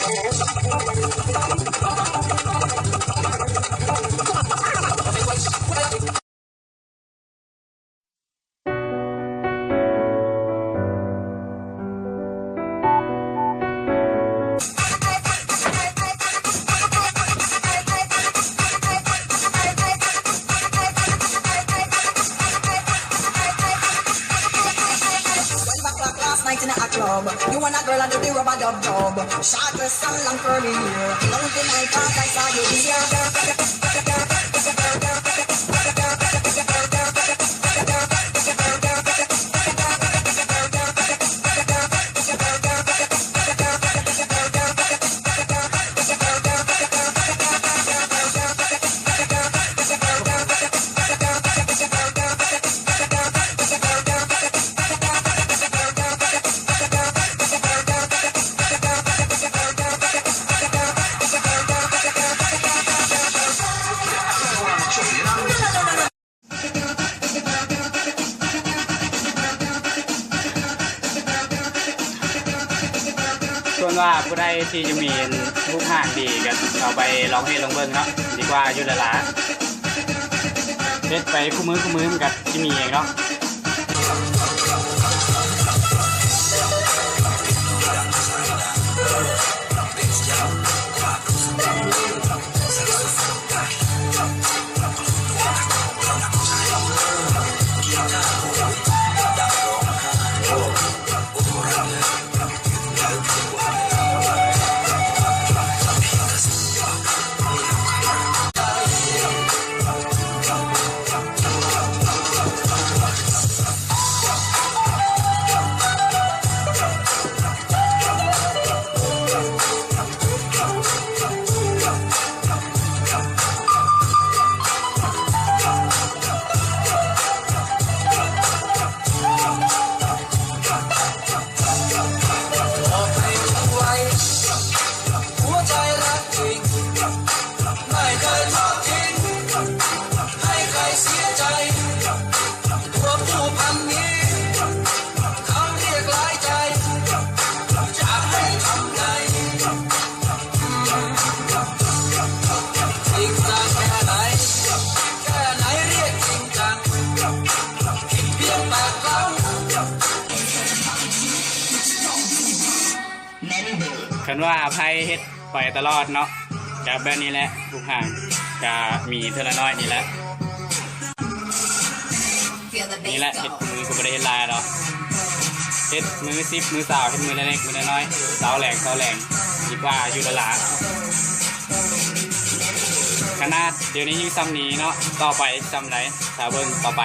Twelve o'clock last night inna a club. You and a girl a do di rub-a-dub-dub. Short dress and long curly hair. Don't deny 'cause I saw you there.ສ່ວນວ່າຜູ້ໃດທີ່ຈະມີຮູບຮ່າງດີ ກໍເອົາໄປລອງເຮັດລອງເບິ່ງເນາະ ດີກວ່າຢູ່ຫຼ້າໆ ເຮັດໄປຄູ່ມື້ຄູ່ມື້ ມັນກໍຊິມີເອງເນາະ. Member ຄັນວ່າໃຜເຮັດໄປຕະຫຼອດເນາະ ກະແບບນີ້ແຫຼະ ທຸກຫາງກະມີເທື່ອລະໜ້ອຍນີ້ແຫຼະ. Feel the bass ນີ້ແຫຼະ ເຮັດ go ມື້ກະບໍ່ໄດ້ເຮັດຫຼາຍດອກ ເຮັດມື້ສິບ ມື້ຊາວ ເຮັດມື້ລະເລັກມື້ລະນ້ອຍ ເຊົ້າແລງ ເຊົ້າແລງ ດີກວ່າຢູ່ຫຼ້າໆ. ຂະໜາດດຽວນີ້ຍັງຊ່ຳນີ້ເນາະ ຕໍ່ໄປຊ່ຳໃດ ຖ້າເບິ່ງຕໍ່ໄປ.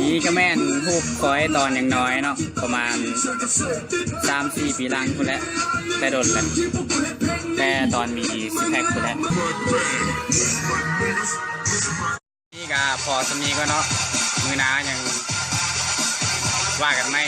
ນີ້ກະແມ່ນຮູບຂ້ອຍຕອນຍັງນ້ອຍເນາະ ປະມານສາມສີ່ປີຫຼັງພຸ້ນແຫຼະ ແຕ່ດົນແລ້ວ ແຕ່ຕອນມີຊິກແພັກພຸ້ນແຫຼະ. ນີ້ກະພໍສ່ຳນີ້ກ່ອນເນາະ ມື້ໜ້າຍັງວ່າກັນໃໝ່.